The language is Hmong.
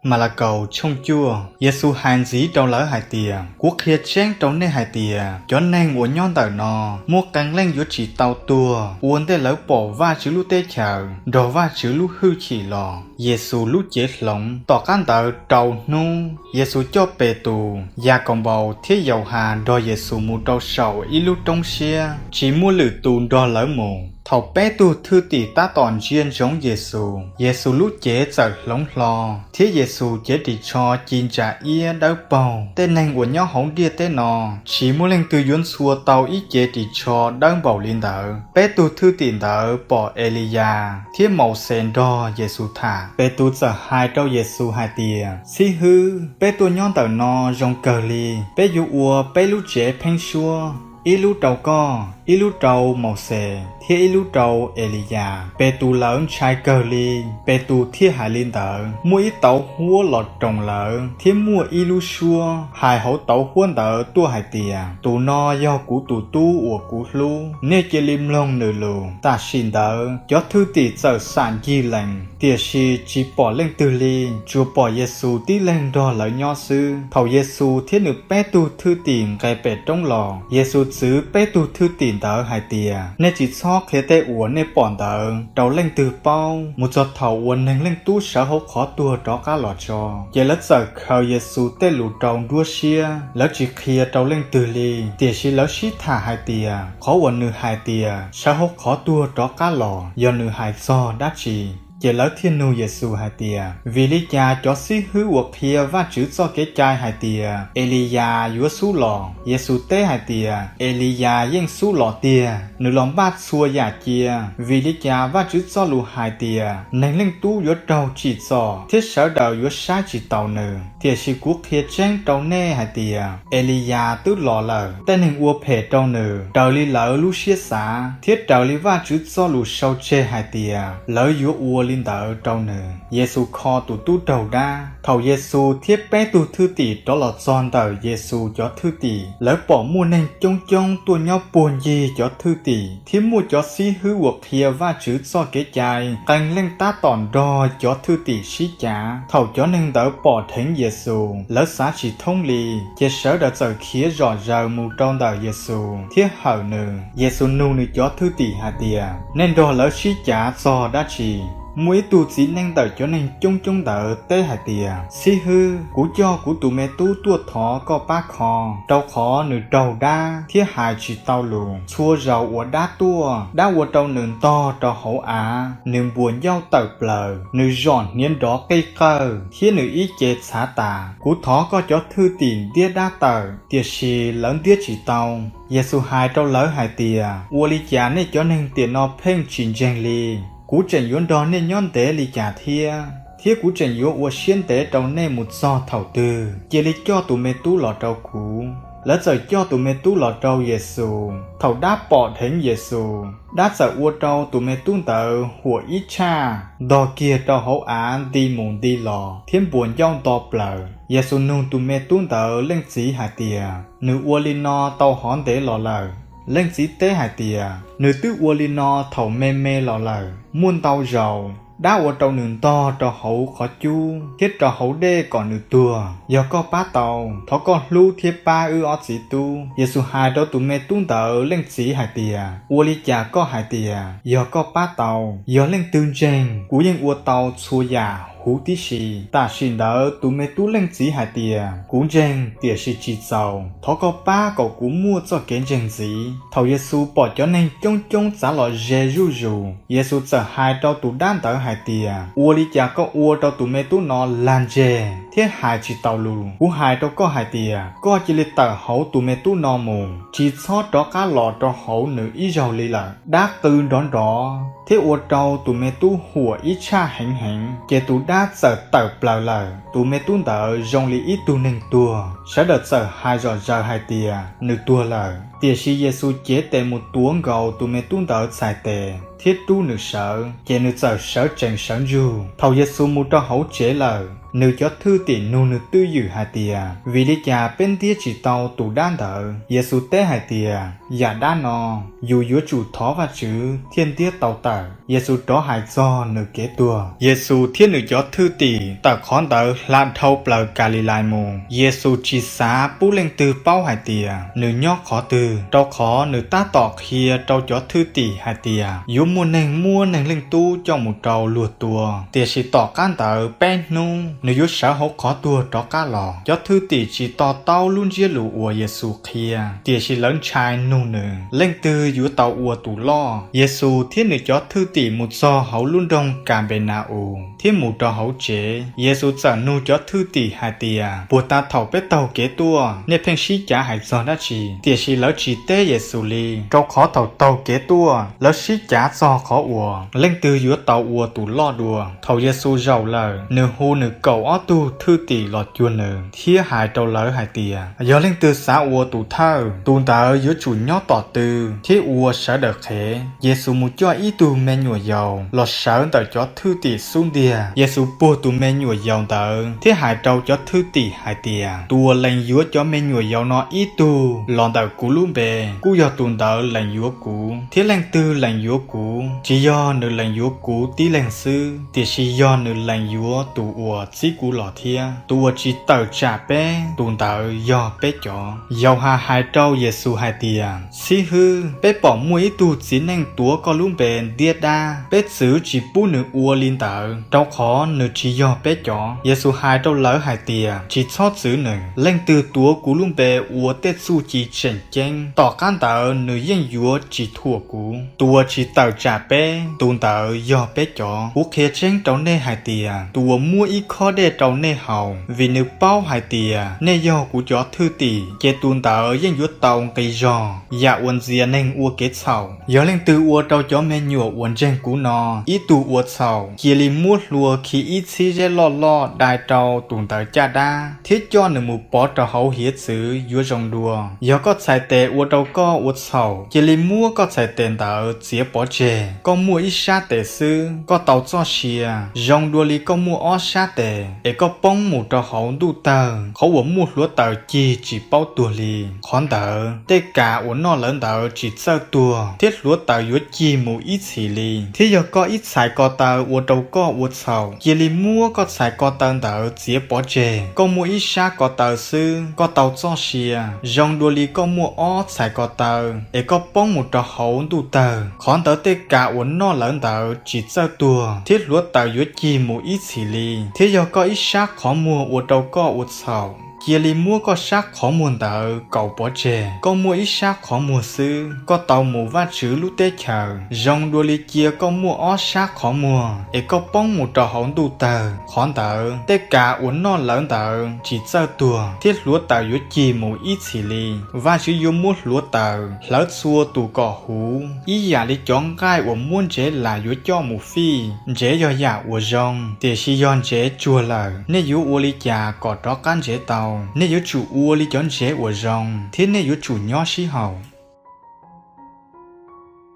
Malakaus tshooj cuaj. Yexus hais ntxiv rau lawv hais tias, Kuv qhia tseeb rau nej hais tias, cov neeg uas nyob ntawm no muaj qee leej yuav tsis tau tuag ua ntej lawv pom Vajtswv lub Teb chaws nrog Vajtswv lub hwj chim los. Yexus lub cev hloov. Tom qab ntawd rau hnub, Yexus coj Petus, Yakaunpaus thiab Yauhas nrog Yexus mus rau saum ib lub roob siab, tsis muaj lwm tus nrog lawv mus. Thaum peb tug thwj tim tab tom ntsia ntsoov Yexus, Yexus lub cev txawm hloov hlo, thiab Yexus cev ris tsho ci ntsa iab dawb paug. Tej neeg uas nyob hauv ntiaj teb no, tsis muaj leej twg yuav ntxhua tau ib cev ris tsho dawb npaum li ntawd. Peb tug thwj tim ntawd pom Eliyas thiab Mauxes nrog Yexus tham. Petus txawm hais rau Yexus hais tias, Xib hwb, peb tuaj nyob ntawm no zoo kawg li. Peb yuav ua peb lub tsev pheeb suab, ib lub rau koj, ib lub rau Mauxes, thiab ib lub rau Eliyas. Petus lawv ntshai kawg li, Petus thiaj hais li ntawd. Muaj ib tauv huab los roos lawv, thiab muaj ib lub suab hais hauv tauv huab ntawd tuaj hais tias, Tus no yog kuv tus Tub uas kuv hlub, nej cia li mloog nws lus. Tam sim ntawd cov thwj tim txawm xam ncig lees, tiam sis tsis pom leej twg li, tsuas pom Yexus tib leeg nrog lawv nyob xwb. Thaum Yexus thiab nws peb tug thwj tim nqes pem roob los, Yexus txwv peb tug thwj tim ntawd hais tias, Nej tsis txhob qhia tej uas nej pom ntawd rau leej twg paub, mus txog thaum uas Neeg Leej Tub sawv hauv qhov tuag rov qab los tso. Ces lawv txawm khaws Yexus tej lus rau nruab siab, lawv tsis qhia rau leej twg li, tiam sis lawv sib tham hais tias, Qhov uas nws hais tias sawv hauv qhov tuag rov qab los, yog nws hais txog dab tsi? Ces lawv thiaj nug Yexus hais tias, Vim li cas cov xib hwb uas qhia Vajtswv txoj kev cai hais tias, Eliyas yuav xub los? Yexus teb hais tias, Eliyas yeej xub los tiag, nws los npaj txhua yam cia. Vim li cas Vajtswv txoj lus hais tias, Neeg Leej Tub yuav raug tsim txom, thiab sawv daws yuav saib tsis taus nws? Tiam sis kuv qhia tseeb rau nej hais tias, Eliyas twb los lawm, tej neeg ua phem rau nws raws li lawv lub siab xav, thiab raws li Vajtswv txoj lus sau tseg hais tias, lawv yuav ua li ntawd rau nws. Yexus kho tus tub raug dab. Thaum Yexus thiab peb tug thwj tim rov los txog ntawm Yexus cov thwj tim, lawv pom muaj neeg coob coob tuaj nyob puag ncig cov thwj tim, thiab muaj cov xib hwb uas qhia Vajtswv txoj kev cai qee leej tab tom nrog cov thwj tim sib cav. Thaum cov neeg ntawd pom dheev Yexus, lawv xav tsis thoob li, ces sawv daws txawm khiav zom zaws mus rau ntawm Yexus thiab hawm nws. Yexus nug nws cov thwj tim hais tias, Nej nrog lawv sib cav txog dab tsi? Muaj ib tug txiv neej ntawm cov neeg coob coob ntawd teb hais tias, Xib hwb, kuv coj kuv tus me tub tuaj thov koj pab kho, rau qhov nws raug dab thiab hais tsis tau lus. Txhua zaus uas dab tuaj, dab ua rau nws ntog rau hauv av, nws npuas ncauj tawm plaws, nws zom hniav nrov qij qawj, thiab nws ib ce txhav tas. Kuv thov koj cov thwj tim ntiab dab tawm, tiam sis lawv ntiab tsis tau. Yexus hais rau lawv hais tias, Ua li cas nej cov neeg tiam no pheej tsis ntseeg li? Kuv tseem yuav nrog nej nyob ntev li cas thiab? Thiab kuv tseem yuav ua siab ntev rau nej mus txog thaum twg? Cia li coj tus me tub los rau kuv. Lawv txawm coj tus me tub los rau Yexus. Thaum dab pom dheev Yexus, dab txawm ua rau tus me tub ntawd huam ib tshaj, ntog kiag rau hauv av nti mus nti los thiab npuas ncauj nto plaws. Yexus nug tus me tub ntawd leej txiv hais tias, Nws ua li no tau hov ntev los lawm? Leej txiv teb hais tias, Nws twb ua li no thaum me me los lawm. Muaj ntau zaus, dab ua rau nws ntog rau hauv qhov cub thiab rau hauv dej kom nws tuag. Yog koj pab tau, thov koj hlub thiab pab wb ob txiv tub. Yexus hais rau tus me tub ntawd leej txiv hais tias, Ua li cas koj hais tias, Yog koj pab tau? Yog leej twg ntseeg, kuv yeej ua tau txhua yam huv tib si. Tam sim ntawd tus me tub leej txiv hais tias, Kuv ntseeg, tiam sis tsis txaus. Thov koj pab kom kuv muaj txoj kev ntseeg ntxiv. Thaum Yexus pom cov neeg coob coob txav los ze zuj zus, Yexus txawm hais rau tus dab ntawd hais tias, Ua li cas koj ua rau tus me tub no lag ntseg thiab hais tsis taus lus? Kuv hais rau koj hais tias, koj cia li tawm hauv tus me tub no mus, tsis txhob rov qab los rau hauv nws ib zaug li lawm. Dab qw nrov nrov thiab ua rau tus me tub huam ib tshaj heev heev, ces tus dab txawm tawm plaws lawm. Tus me tub ntawd zoo li ib tug neeg tuag. Sawv daws txawm hais zom zaws hais tias, Nws tuag lawm. Tiam sis Yexus cev tes mus tuav nkaus tus me tub ntawd txhais tes thiab rub nws sawv, ces nws txawm sawv tsees sawv ntsug. Thaum Yexus mus rau hauv tsev lawm, nws cov thwj tim nug nws twj ywm hais tias, Vim li cas peb ntiab tsis tau tus dab ntawd? Yexus teb hais tias, Yam dab no, yus yuav tsum thov Vajtswv thiaj ntiab tau tawm. Yexus rov hais txog nws kev tuag. Yexus thiab nws cov thwj tim tawm qhov ntawd hla dhau plaws Kalilais mus. Yexus tsis xav pub leej twg paub hais tias nws nyob qhov twg, rau qhov nws tab tom qhia rau cov thwj tim hais tias yuav muaj neeg muab Neeg Leej Tub coj mus rau luag tua, tiam sis tom qab ntawd peb hnub nws yuav sawv hauv qhov tuag rov qab los. Cov thwj tim tsis to taub lub ntsiab lus uas Yexus qhia, tiam sis lawv ntshai nug nws leej twg yuav tau ua tus loj. Yexus thiab nws cov thwj tim mus txog hauv lub nroog Kanpeena-us thiab mus rau hauv tsev. Yexus txawm nug cov thwj tim hais tias, Puag ta thaum peb taug kev tuaj, nej pheej sib cav hais txog dab tsi? Tiam sis lawv tsis teb Yexus li, rau qhov thaum taug kev tuaj, lawv sib cav txog qhov uas leej twg yuav tau ua tus loj dua. Thaum Yexus zaum lawm, nws hu nws kaum ob tug thwj tim los cuag nws thiab hais rau lawv hais tias, Yog leej twg xav ua tus thawj, tus ntawd yuav tsum nyob tom tw thiab ua sawv daws qhev. Yexus mus coj ib tug me nyuam yaus los sawv ntawm cov thwj tim xub ntiag. Yexus puag tus me nyuam yaus ntawd thiab hais rau cov thwj tim hais tias, Tus uas lees yuav cov me nyuam yaus no ib tug los ntawm kuv lub npe, kuj yog tus ntawd lees yuav kuv. Thiab leej twg lees yuav kuv, tsis yog nws lees yuav kuv tib leeg xwb, tiam sis yog nws lees yuav tus uas txib kuv los thiab. Tus uas tsis tawm tsam peb, tus ntawd yog peb cov. Yauhas hais rau Yexus hais tias, Xib hwb, peb pom muaj ib tug txiv neej tuav koj lub npe ntiab dab, peb txwv tsis pub nws ua li ntawd, rau qhov nws tsis yog peb cov. Yexus hais rau lawv hais tias, Tsis txhob txwv nws. Leej twg tuav kuv lub npe ua tej txuj ci tseem ceeb, tom qab ntawd nws yeej yuav tsis thuam kuv. Tus uas tsis tawm tsam peb, tus ntawd yog peb cov. Kuv qhia tseeb rau nej hais tias, tus uas muab ib khob dej rau nej haus vim nws paub hais tias nej yog kuv cov thwj tim, ces tus ntawd yeej yuav tau nqi zog yam uas ntxias neeg ua kev txhaum. Yog leej twg ua rau cov me nyuam uas ntseeg kuv no ib tug ua txhaum, cia li muab hlua khi ib txhib zeb loj loj dai rau tus ntawd caj dab thiab coj nws mus pov rau hauv hiav txwv yuav zoo dua. Yog koj txhais tes ua rau koj ua txhaum, cia li muab koj txhais tes ntawd txiav pov tseg. Koj muaj ib sab tes xwb, koj tau txoj sia, zoo dua li koj muaj ob sab tes, es koj poob mus rau hauv ntuj tawg, qhov uas muaj hluav taws cig tsis paub tuag li. Qhov ntawd tej kas uas noj lawv ntawd tsis txawj tuag, thiab hluav taws yuav cig mus ib txhis li. Thiab yog koj ib txhais ko taw ua rau koj ua txhaum, cia li muab koj txhais ko taw ntawd txiav pov tseg. Koj muaj ib sab ko taw xwb, koj tau txoj sia, zoo dua li koj muaj ob txhais ko taw, es koj poob mus rau hauv ntuj tawg, qhov ntawd tej kas uas noj lawv ntawd tsis txawj tuag, thiab hluav taws yuav cig mus ib txhis li. Thiab yog koj ib sab qhov muag ua rau koj ua txhaum, cia li muab koj sab qhov muag ntawd kaus pov tseg. Koj muaj ib sab qhov muag xwb, koj tau mus Vajtswv lub teb chaws, zoo dua li cia koj muaj ob sab qhov muag, es koj poob mus rau hauv ntuj tawg, qhov ntawd tej kas uas noj lawv ntawd tsis txawj tuag, thiab hluav taws yuav cig mus ib txhis li. Vajtswv yuav muab hluav taws hlawv txhua tus kom huv, ib yam li cov nqaij uas muab ntsev las yuav coj mus fij. Ntsev yog yam uas zoo, tiam sis yog ntsev tsuag lawm, nej yuav ua li cas kom rov qab ntsev tau? Nej yuav tsum ua li cov ntsev uas zoo, thiab nej yuav tsum nyob sib haum.